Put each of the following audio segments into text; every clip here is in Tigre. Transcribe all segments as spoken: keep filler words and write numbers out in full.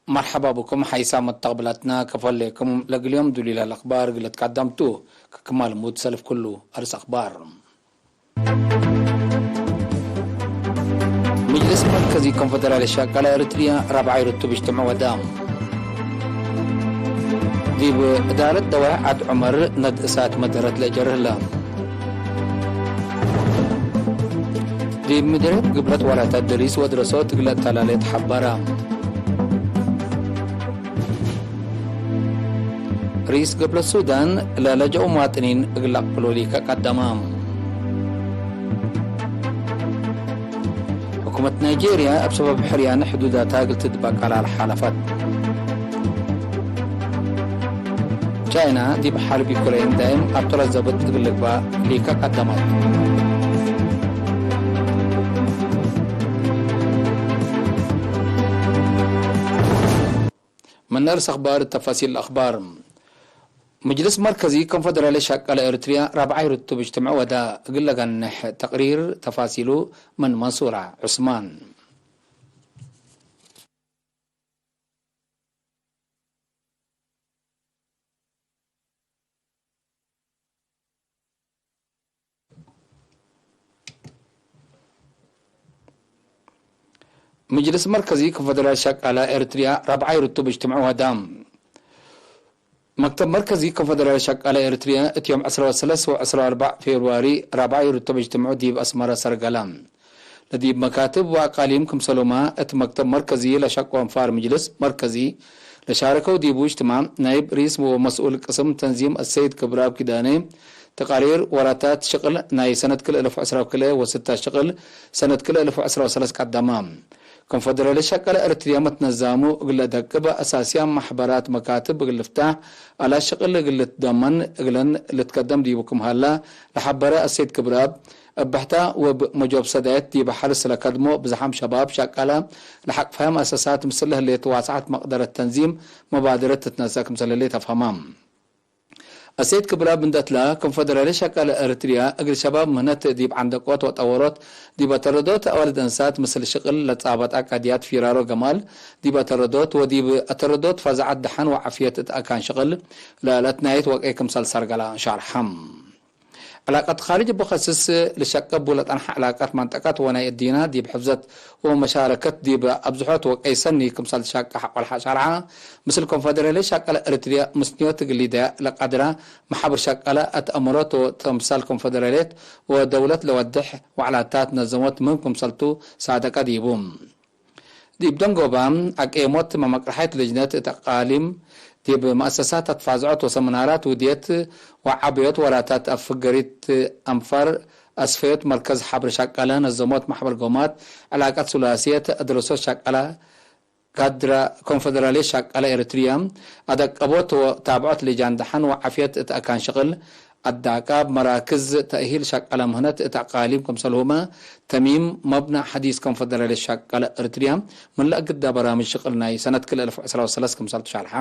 መርሐባ ብኩም ሐይሳም መተቅብላትና፣ ከፈሌኩም ለግል ዮም ዱሊላ ለአክባር እግል ልትቀደም ቱ። ከክማል ሙድ ሰልፍ ክሉ አርስ አክባር። ምጅልስ መርከዚ ኮንፈደራልየት ሸቃለ ኤረትርያ ራብዓይ ርቱብ እጅትምዕ ወደ። ዲብ እዳረት ደዋይ ዐድ ዑመር ነድ እሳት መደረት ለእጀርህ ለ። ዲብ ምድርየት ግብለት ወላታት ደሪስ ወድረሶት እግለ አተላሌት ሐበረ። ርኢስ ግብለት ሱዳን ለለጀኡ መዋጥኒን እግል ለአቅብሎ ሊከ ቀደመ። ሕኩመት ናይጄርያ እብ ሰበብ ሕርያን ሕዱዳታ እግል ትትበቀል ለሓለፈት። ቻይና ዲብ ሐርብ ዩክሬን ዳይም አብጠረት ዘብጥ እግል ልግባእ ሊከ ቀደመት። ምን አርስ አክባር ተፋሲል አክባር። ምጅልስ መርከዚ ኮንፈደራልየት ሸቃለ ኤረትርያ ራብዓይ ርቱብ እጅትምዕ ወደ። እግል ለገንሕ ተቅሪር ተፋሲሉ ምን መንሱራ ዑስማን። ምጅልስ መርከዚ ኮንፈደራልየት ሸቃለ ኤረትርያ ራብዓይ ርቱብ እጅትምዕ ወደ። መክተብ መርከዚ ኮንፈደራልየት ሸቃለ ኤረትርያ እት ዮም ዕስራ ወሰለስ ወዕስራ ወአርበዕ ፌብርዋሪ ራብዓይ ርቱብ እጅትምዑ ዲብ አስመረ ሰርገለ። ለዲብ መካትብ ወአቃሊም ክምሰሉመ እት መክተብ መርከዚ ለሸቁ አንፋር ምጅልስ መርከዚ ለሻረከው ዲቡ እጅትማዕ ናይብ ርኢስ ወመስኡል ቅስም ተንዚም አሰይድ ክብራብ ኪዳኔ ተቃሪር ወራታት ሽቅል ናይ ሰነት ክልኤ እልፍ ወዕስራ ወክልኤ ወስታ ሽቅል ሰነት ክልኤ እልፍ ወዕስራ ወሰለስ ቀደመ። ኮንፈደራልየት ሸቃለ ኤረትርያ መትነዛሙ እግል ለደቅብ አሳስያም መሕበራት መካትብ እግል ልፍታሕ አላ ሽቅል እግል ልትደመን እግለን ልትቀደም ዲቡ ክም ሀላ ለሐበረ አሰይድ ክብራብ፣ እብ ብሕታ ወእብ መጆብ ሰዳየት ዲበ ሐርስ ለከድሞ ብዝሓም ሸባብ ሸቃለ ለሐቅፋየ መአሰሳት ምስል ለህሌት ዋስዐት መቅደረት ተንዚም መባደረት ትትነሰእ ክምሰል ህሌት አፍሀመ። አሰይድ ክብራብ እንዴ ትላ፣ ኮንፈደራልየት ሸቃለ ኤረትርያ እግል ሸባብ ምህነት ዲብ ዐንደቆት ወጠወሮት ዲብ አተረዶት አዋልድ አንሳት ምስል ሽቅል ለጻበጣ ቃድያት ፊራሮ ገማል ዲብ አተረዶት ወዲብ አተረዶት ፈዛዐት ደሐን ወዓፍየት እት አካን ሽቅል ለለትናየት ወቀይ ክምሰል ሰርገላ ሻርሐም። ዕላቀት ካርጅ እብ ከስስ ልሸቅብ ለጠንሐ ዕላቀት መንጠቀት ወናይ እዲና ዲብ ሕፍዘት ወመሻረከት ዲብ አብዝሖት ወቀይ ሰኒ ክምሰል ትሻቀሕ ወልሐ ሻርሐ። ምስል ኮንፈደራልየት ሸቃለ ኤረትርያ ምስንዮት እግል ሊደያ ለቀድራ መሓብር ሸቃለ አትአመሮት ወተምሳል ኮንፈደራልየት ወደውለት ለወድሕ ወዕላታት ነዘሞት ምን ክምሰልቱ ሳደቀ ዲቡ። ዲብ ደንጎባ አቄሞት መመቅረሐይት ልጅነት እት አቃሊም ዲብ መአሰሳት አትፋዝዖት ወሰምናራት ውድየት ወዓብዮት ወራታት አፍገሪት አንፋር አስፈዮት መርከዝ ሐብር ሸቃለ ነዘሞት መሕበር ጎማት ዕላቀት ሱላስየት አድረሶት ሸቃለ ካድራ ኮንፈደራልየት ሸቃለ ኤረትርያ አደቀቦት ወታብዖት ልጃን ደሐን ወዓፍየት እት አካን ሽቅል አዳቃብ መራክዝ ተእሂል ሸቃለ ምህነት እት አቃሊም ክምሰልሁመ ተሚም መብነ ሐዲስ ኮንፈደራልየት ሸቃለ ኤረትርያ ምን ለአግዳ በራምጅ ሽቅል ናይ ሰነት ክልኤ እልፍ ወዕስራ ወሰለስ ክምሰልቱ ሻርሐ።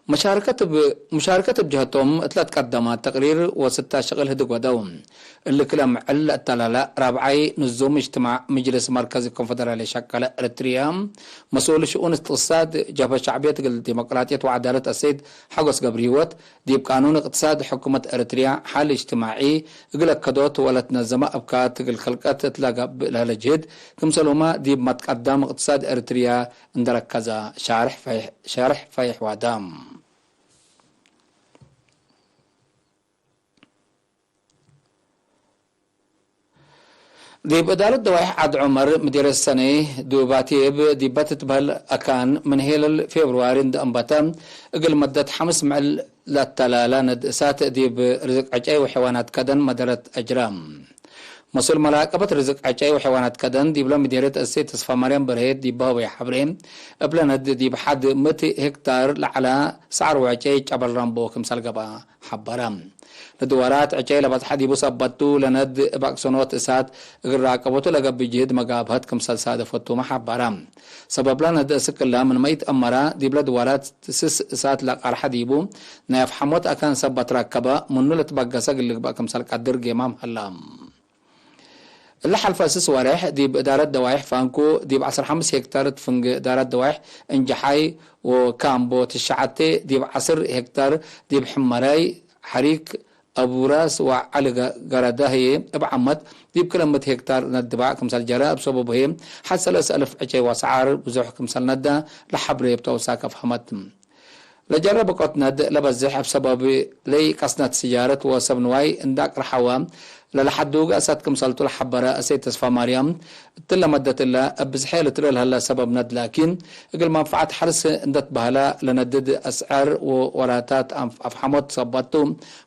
መሻርከት እብ፣ መሻርከት እብ ጀሀቶም እት ለትቀደመ ተቅሪር ወስታ ሽቅል ህድግ ወደው። እሊ ክለ ምዕል ለአተላለ ራብዓይ ንዙም እጅትማዕ ምጅልስ መርከዚ ኮንፈደራልየት ሸቃለ ኤረትርያ መስኡል ሽኡን እቅትሳድ ጀብሀት ሸዕብየት እግል ዲሞቅራጥየት ወዐዳለት አሰይድ ሐጎስ ገብረሂወት፣ ዲብ ቃኑን እቅትሳድ ሕኩመት ኤረትርያ፣ ሐል እጅትማዒ እግል አከዶት ወለትነዘመ አብካት እግል ከልቀት እት ለገብእ ለህለ ጅህድ፣ ክምሰልሁመ ዲብ መትቀዳም እቅትሳድ ኤረትርያ እንደ ረከዘ ሻርሕ ፈይሕ፣ ሻርሕ ፈይሕ ዋዳም። ዲብ እዳለት ደዋይሕ ዐድ ዑመር ምዴርየት ሰኔ ዱባቴብ ዲበ ትትበህል አካን ምን ሄለል ፌብርዋሪ እንደ አንበተ እግል መደት ሐምስ ምዕል ለአተላላ ነድ እሳት ዲብ ርዝቅ ዕጨይ ወሐይዋናት ከደን መደረት አጅረ። መስኡል መራቀበት ርዝቅ ዕጨይ ወሐይዋናት ከደን ዲብለ ምዴርየት እሴት ተስፋማርያም በርሄ ዲብ በህወየ ሐብሬ፣ እብለ ነድ ዲብ ሐድ ምእት ሄክታር ለዐለ ሰዐር ወዕጨይ ጨበል ራምቦ ክምሰል ገብአ ሐበረ። ለድዋራት ዕጨይ ለበጽሐ ዲቡ ሰበቱ፣ ለነድ እብ አቅሰኖት እሳት እግል ራቀበቱ ለገብእ ጅህድ መጋብሀት ክምሰል ሳደፈቱመ ሐበረ። ሰበብለ ነድ እስክላ ምንመ ኢትአመረ፣ ዲብለ ድዋራት ስስ እሳት ለቃርሐ ዲቡ፣ ናይ አፍሐሞት አካን ሰበት ረከበ፣ ምኑ ለትበገሰ እግል ልግበእ ክምሰል ቀድር ጌማም ሀላ። እለ ሐልፈ ስስ ወሬሕ ዲብ እዳረት ደዋይሕ ፋንኩ ዲብ ዐስር ሐምስ ሄክታር እት ፍንጌ እዳረት ደዋይሕ እንጀሓይ ወካምቦ ትሸዓቴ ዲብ ዐስር ሄክታር ዲብ ሕመራይ ሐሪክ አቡራስ ወዐሊ ገ-፣ ገረደ ህዬ እብ ዓመት ዲብ ክለ ምእት ሄክታር ነድባዕ ክምሰል ጀረ፣ እብ ሰበቡ ህዬ ሐድ ሰለስ አልፍ ዕጨይ ወሰዓር ብዙሕ ክምሰል ነደ ለሐብሬ እብ ተውሳክ አፍሀመት። ለጀረ ብቆት ነድ ለበዝሕ እብ ሰበብ ለኢቀስነት ስጃረት ወሰብ ንዋይ እንደ አቅርሐወ ለለሐዱገ እሳት ክምሰልቱ ለሐበረ እሰይ ተስፋማርያም፣ እትለ መደት እለ እብ ብዝሐ ልትርኤ ለሀለ ሰበብ ነድ ላኪን፣ እግል መንፈዐት ሐርስ እንደ ትበህለ ለነድድ አስዐር ወወራታት አፍ-፣ አፍሐሞት ሰበቱ፣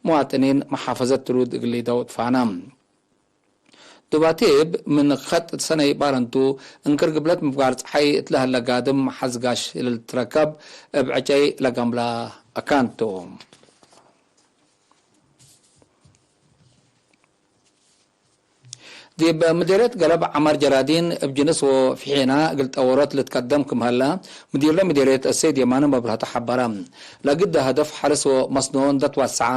መዋጥኒን መሓፈዘት ትሩድ እግል ሊደው ትፋነ። ዱባቴብ ምን ኸጥ ሰነይ ባረንቱ፣ እንክር ግብለት ምፍጋር ጸሓይ እት ለሀለ ጋድም ሐዝጋሽ ልትረከብ እብ ዕጨይ ለገምላ አካንቱ። ዲብ ምዴርየት ገለብ ዐመር ጀራዲን እብ ጅንስ ወፍሒና እግል ጠወሮት ልትቀደም ክም ሀላ፣ ምዲርለ ምዴርየት እሰይድ የማነ መብርሀቱ ሐበረ። ለግደ ሀደፍ ሐርስ ወመስኖ እንደ ትዋሰዐ፣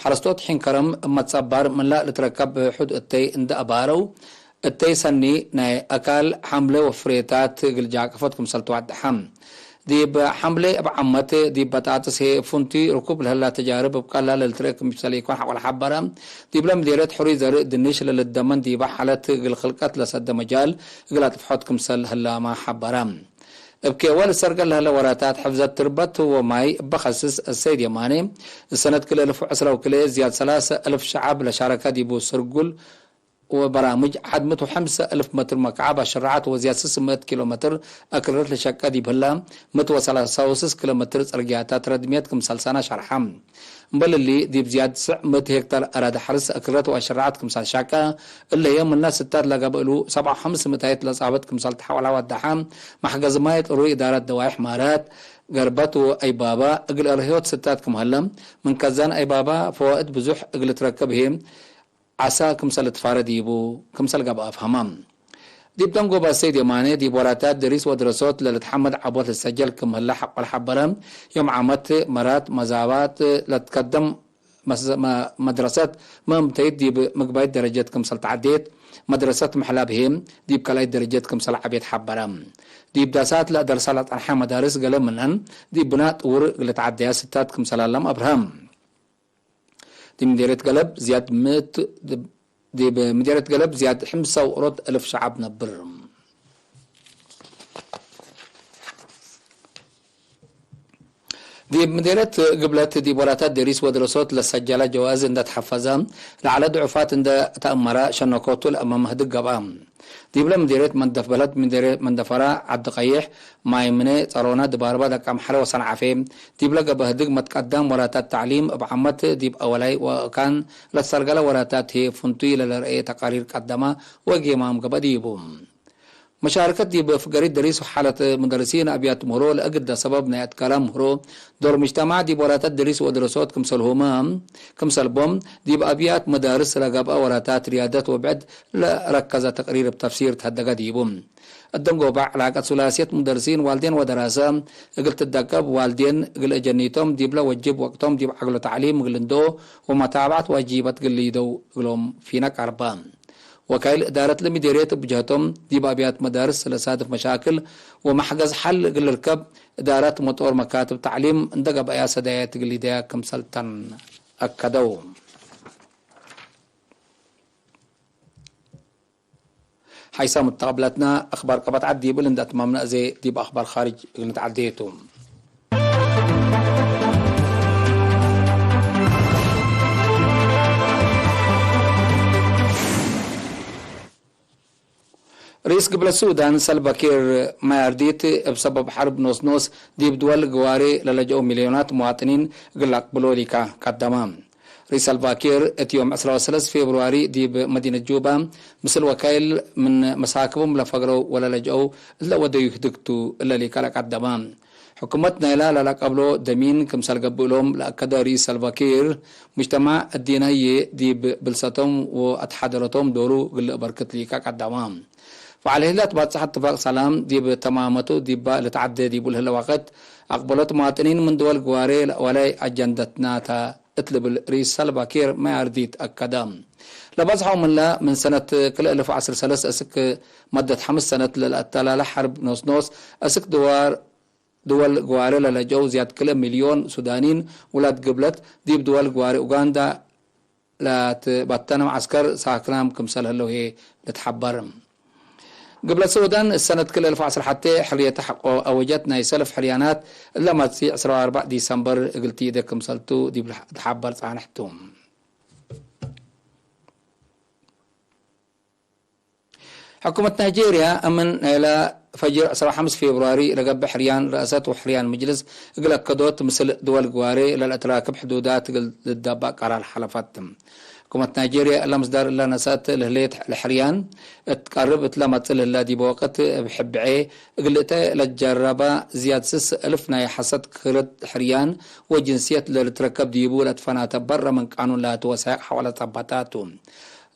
ሐረስቶት ሒን ከረም እብ መትጸባር ምንላእ ልትረከብ ሕድ እተይ እንደ አባረው፣ እተይ ሰኒ ናይ አካል ሐምለ ወፍሬታት እግል ጃቅፎት ክምሰል ትዋደሐ። ዲብ ሐምሌ እብ ዓመት ዲብ በጣጥስ ህዬ ፍንቱይ ርኩብ ለህላ ተጃርብ እብ ቀላል ለልትረክ ምሰል ኢኮን ሐቆ ለሐበረ። ዲብለ ምዴርየት ሕሩይ ዘርእ ድንሽ ለልትደመን ዲበ ሐለት እግል ክልቀት ለሰደ መጃል እግል አጥፍሖት ክምሰል ህላመ ሐበረ። እብ ኬወ ልሰርገል ለህለ ወራታት ሕፍዘት ትርበት ወማይ እበ ከስስ እሰይድ የማኔ፣ እሰነት ክልኤ እልፍ ወዕስረ ወክልኤ ዝያድ ሰላሰ እልፍ ሸዐብ ለሻረከ ዲቡ ስርጉል ወበራምጅ ዐድ ምእት ወሐምሰ እልፍ መትር መክዓብ አሸረዐት ወዝያድ ስስ ምእት ኪሎ መትር አክርረት ለሸቀ ዲብ ህላ፣ ምእት ወሰላሳ ወስስ ኪሎ መትር ጽርግያታት ረድምየት ክምሰል ሰነ ሸርሐ። እምበል እሊ፣ ዲብ ዝያድ ትስዕ ምእት ሄክታር አራዲ ሐርስ አክርረት ወአሸረዐት ክምሰል ሻቀ። እለ ህዬ ምነ ስታት ለገብእ እሉ፣ ሰብዓ ወሐምስ ምእታይት ለጻብጥ ክምሰል ተሐወላ ወደሐ። መሕገዝ ማይ ጥሩይ እዳረት ደዋይሕ ማራት፣ ገርበት ወአይባባ እግል አርህዮት ስታት ክም ሀለ፣ ምን ከዛን አይባባ ፈዋእድ ብዙሕ እግል ትረከብ ህዬ፣ ዐሳ ክምሰል ልትፋረ ዲቡ ክምሰል ገብአ አፍሀመ። ዲብ ደንጎበ ሰይድ የማኔ፣ ዲብ ወራታት ደሪስ ወድረሶት ለልትሐመድ ዐቦት ልትሰጀል ክም ህለ ሐቆ ለሐበረ፣ ዮም ዓመት መራት መዛባት ለትትከደም መስ-፣ መ-፣ መድረሰት መምተይት ዲብ ምግባይት ደረጀት ክምሰል ተዐዴት፣ መድረሰት መሕላብ ህዬ ዲብ ካልኣይት ደረጀት ክምሰል ዐቤት ሐበረ። ዲብ ዳሳት ለአደርሳ ለጸንሐ መዳርስ ገሌ ምነን ዲብ ብናእ ጥውር እግል ልትዐደያ ስታት ክምሰል ሀለም አብርሀ። ዲብ ምዴርየት ገለብ ዝያድ ምእት፣ ዲብ ምዴርየት ገለብ ዝያድ ሕምሳ ወኦሮት እልፍ ሸዐብ ነብር። ዲብ ምዴርየት ግብለት ዲብ ወራታት ደሪስ ወድረሶት ለሰጀለ ጀዋዝ እንደ ተሐፈዘ፣ ለዐለ ድዑፋት እንደ ተአመረ ሸነኮቱ ለአመመ ህድግ ገብአ። ዲብለ ምዴርየት መንደፍ በለድ፣ ምዴርየት መንደፈራ፣ ዐዲ ቀይሕ፣ ማይ ምኔ፣ ጸሮነ፣ ድባርበ፣ ደቀምሐረ ወሰንዓፌ፣ ዲብለ ገብአ ህድግ መትቀዳም ወራታት ተዕሊም እብ ዓመት ዲብ አወላይ ወእካን ለትሰርገለ ወራታት ህዬ ፍንቱይ ለልርኤ ተቃሪር ቀደመ ወጌማም ገብአ ዲቡ። መሻርከት ዲብ ፍገሪት ደሪስ ወሓለት ሙደርሲን አብያት ምህሮ ለእግደ ሰበብ ናይ አትካላ ምህሮ ዶር ምጅተማዕ ዲብ ወራታት ደሪስ ወድረሶት ክምሰልሁመ፣ ክምሰል ቦም፣ ዲብ አብያት መዳርስ ለገብአ ወራታት ርያደት ወብዕድ ለረከዘ ተቅሪር እብ ተፍሲር ተሀደገ ዲቡ። እደንጎበ ዕላቀት ሱላስየት ሙደርሲን ዋልዴን ወደራሰ እግል ትደቀብ፣ ዋልዴን እግል እጀኒቶም ዲብለ ወጅብ ወቅቶም ዲብ ዐግሎ ተዕሊም እግል እንዶ ወመታብዐት ዋጅበት እግል ሊደው እግሎም ፊነ ቀርበ። ወካይል እዳረት ለምዴርየት እብ ጀህቶም፣ ዲብ አብያት መዳርስ ለሳድፍ መሻክል ወመሕገዝ ሐል እግል ልርከብ፣ እዳረት መጦር መካትብ ተዕሊም እንደ ገብአያ ሰዳየት እግል ሊደያ ክምሰል ተን አከደው። ሐይሰ ሙተቀብለትና፣ አክባር ቀበት ዐድ ዲብል እንደ አትማምነ፣ አዜ ዲብ አክባር ካርጅ እግል ንትዐዴ ቱ። ርኢስ ግብለት ሱዳን ሰልቫ ኪር ማያርዲት፣ እብ ሰበብ ሐርብ ኖስ ኖስ ዲብ ድወል ግዋሬ ለለጅአው ሚልዮናት መዋጥኒን እግል ለአቅብሎ ሊካ ቀደመ። ርኢስ ሰልቫ ኪር እት ዮም ዕስራ ወሰለስ ፌብርዋሪ ዲብ መዲነት ጁባ ምስል ወካይል ምን መሳክቦም ለፈግረው ወለለጅአው እት ለወደዩ ህድግ ቱ እለ ሊካ ለቀደመ። ሕኩመት ናይላ ለለቀብሎ ደሚን ክምሰል ገብእሎም ለአከደ ርኢስ ሰልቫ ኪር፣ ሙጅተማዕ እዲነ ህዬ ዲብ ብልሰቶም ወአትሓደረቶም ዶሩ እግል ለአበርክት ሊካ ቀደመ። ፈዐል ህለ ትባጽሕ እትፋቅ ሰላም ዲብ ተማመቱ ዲባ ልትዐዴ ዲቡ ለህለ ወቅት፣ አቅበሎት መዋጥኒን ምን ድወል ግዋሬ ለአወላይ አጀንደትናተ እት ልብል ርኢስ ሳልቫ ኪር ማያርዲት አከደ። ለበዝሐው ምንለ ምን ሰነት ክልኤ እልፍ ወዐስር ወሰለስ እስክ መደት ሐምስ ሰነት ለለአተላለ ሐርብ ኖስኖስ እስክ ድዋር ድወል ግዋሬ ለለጀው ዝያድ ክልኤ ሚልዮን ሱዳኒን ውላድ ግብለት ዲብ ድወል ግዋሬ ኡጋንዳ ለትበተነ መዐስከር ሳክናም ክምሰል ህለው ህዬ ልትሐበር። ግብለት ሱዳን ሰነት ክልኤ እልፍ ወዐስር ሐቴ ሕርየተ ሐቆ አወጀት። ናይ ሰልፍ ሕርያናት እለ መጽእ ዕስራ ወአርበዕ ዲሰምበር እግል ትኢደ ክምሰልቱ ዲብ ልትሐበር ጻንሕ ቱ። ሕኩመት ናይጄርያ፣ እምን ናይለ ፈጅር ዕስራ ወሐምስ ፌብሩዋሪ ለገብእ ሕርያን ረአሰት ወሕርያን ምጅልስ እግል አከዶት፣ ምስል ድወል ግዋሬ ለልአትራክብ ሕዱዳት እግል ልዳባእ ቀራር ሐለፈት። ሕኩመት ናይጄርያ እለ ምስዳር እለ ነሰአት ለህሌት ለሕርያን እት ቀርብ እት ለመጽእ ለህለ ዲበ ወቅት እብ ሕብዔ እግል እተ ለጀረበ ዝያድ ስስ እልፍ ናይ ሐሰት ክርድ ሕርያን ወጅንስየት ለልትረከብ ዲቡ ለትፈናተ በረ ምን ቃኑን ለአትወሳይቅ ሐዋለ ጸበጣቱ።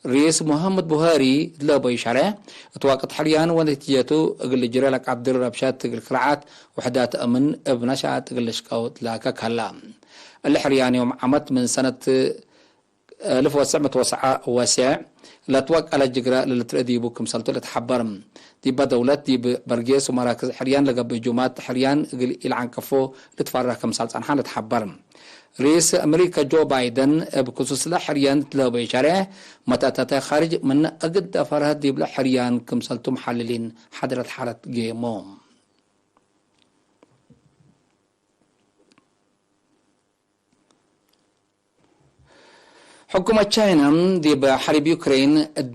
ርኢስ ሙሐመድ ቡሃሪ ለበይ ሸሬሕ፣ እት ወቅት ሕርያን ወነቲጀቱ እግል ልጅረ ለቀድር ረብሸት እግል ክርዓት ውሕዳት እምን እብ ነሻጥ እግል ልሽቀው ትላከክ ሀላ። እሊ ሕርያን ዮም ዓመት ምን ሰነት እልፍ ወትሰዕ ምእት ወሰብዓ ወሰዕ ለትወቀለ ጅግረ ለልትርኤ ዲቡ ክምሰልቱ ልትሐበር። ዲበ ደውለት ዲብ በርጌስ ወመራክዝ ሕርያን ለገብእ ህጁማት ሕርያን እግል ኢልዓንቀፎ ልትፈረህ ክምሰል ጸንሐ ልትሐበር። ርኢስ አመሪከ ጆ ባይደን እብ ክሱስለ ሕርያን ለህበየ ሸሬሕ፣ መተተተ ካርጅ ምነ እግደ ፈርሀት ዲብለ ሕርያን ክምሰልቱ መሐልሊን ሓድረት ሓለት ጌሞ። ሕኩመት ቻይና ዲብ ሐርብ ዩክሬን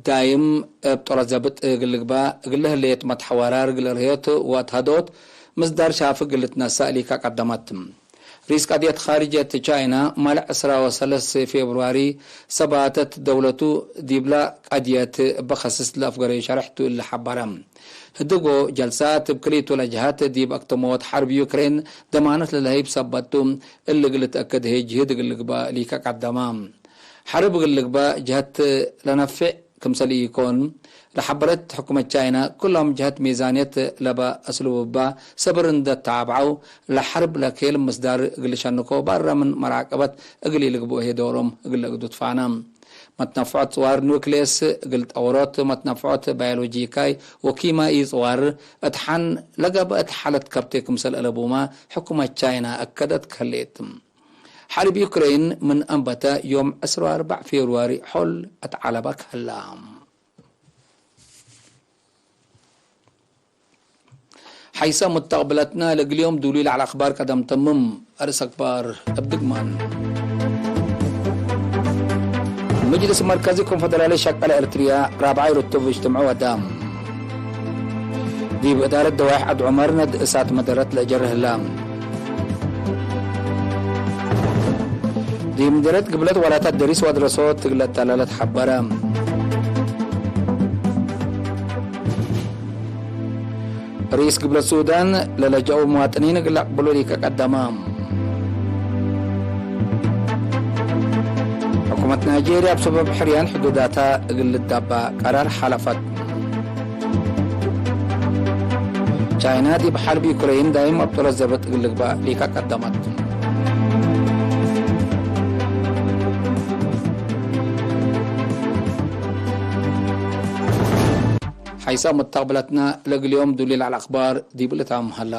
ዳይም እብ ጦረ ዘብጥ እግል ልግባእ እግል ህሌት መትሐወራር እግል ርህዮት ወአትሀዶት ምስዳር ሻፍ እግል ልትነሳእ ሊካ ቀደመት። ርኢስ ቀድየት ካርጅየት ቻይና ማልዕ ዕስራ ወሰለስ ፌብርዋሪ ሰባተት ደውለቱ ዲብላ ቀድየት እበ ከስስ ለአፍገረዩ ሸርሕቱ እለ ሐበረ። ህድጎ ጀልሳት እብ ክልኢቱ ለጀሀት ዲብ አክትሞት ሐርብ ዩክሬን ደማነት ለለሀይብ ሰበት ቱ፣ እሊ እግል ልትአከድ ህይ ጅህድ እግል ልግባእ ሊከ ቀደማ። ሐርብ እግል ልግባእ ጀሀት ለነፍዕ ክምሰል ኢኮን ለሐበረት ሕኩመት ቻይና፣ ክሎም ጀሀት ሚዛንየት ለበ አስሉብ እባ ሰብር እንደ ተአብዐው፣ ለሐርብ ለኬል ምስዳር እግል ልሸንኮ ባረ ምን መራቀበት እግል ኢልግብኦ ህይ ዶሮም እግል ለአግዱ ትፋነ። መትነፍዖት ጽዋር ኑክሌስ እግል ጠውሮት፣ መትነፍዖት ባዮሎጂካይ ወኪማኢ ጽዋር እት ሐን ለገብአት ሐለት ከብቴ ክምሰል አለቡመ ሕኩመት ቻይና አከደት ከሌት። ሐርብ ዩክሬን ምን አንበተ ዮም ዕስራ ወአርበዕ ፌብርዋሪ ሖል አትዓለበ ከላ። ሐይሰ ሙተቅብለትነ ለእግል ዮም ዱሉይ ለዐለ አክባር ቀደም ተምም። አርእስ አክባር እብ ድግማን። መጅልስ መርከዚ ኮንፈደራሊ ሸቀለ ኤርትርያ ራብዓይ ርቱብ እጅትምዑ ወደ። ዲብ እዳረት ደዋይሕ ዐድ ዑመር ነድ እሳት መደረት ለአጀረ ህለ። ዲብ ምደረት ግብለት ወላታት ደሪስ ወአድረሶት እግል ለአተላለት ሐበረ። ርኢስ ግብለት ሱዳን ለለጀአው መዋጥኒን እግል ለአቅብሎ ሊከ ቀደመ። ሕኩመት ናይጄርያ እብ ሰበብ ሕርያን ሕዱዳታ እግል ልዳባ ቀራር ሐለፈት። ቻይና ዲብ ሐርብ ዩክሬን ዳይም አብጠለት ዘብጥ እግል ልግባእ ሊካ ቀደመት። ሐይሰ ሙተቅብለትነ ለእግል ዮም ዱሊ ለዐለ አክባር ዲብ ልታም ሀላ።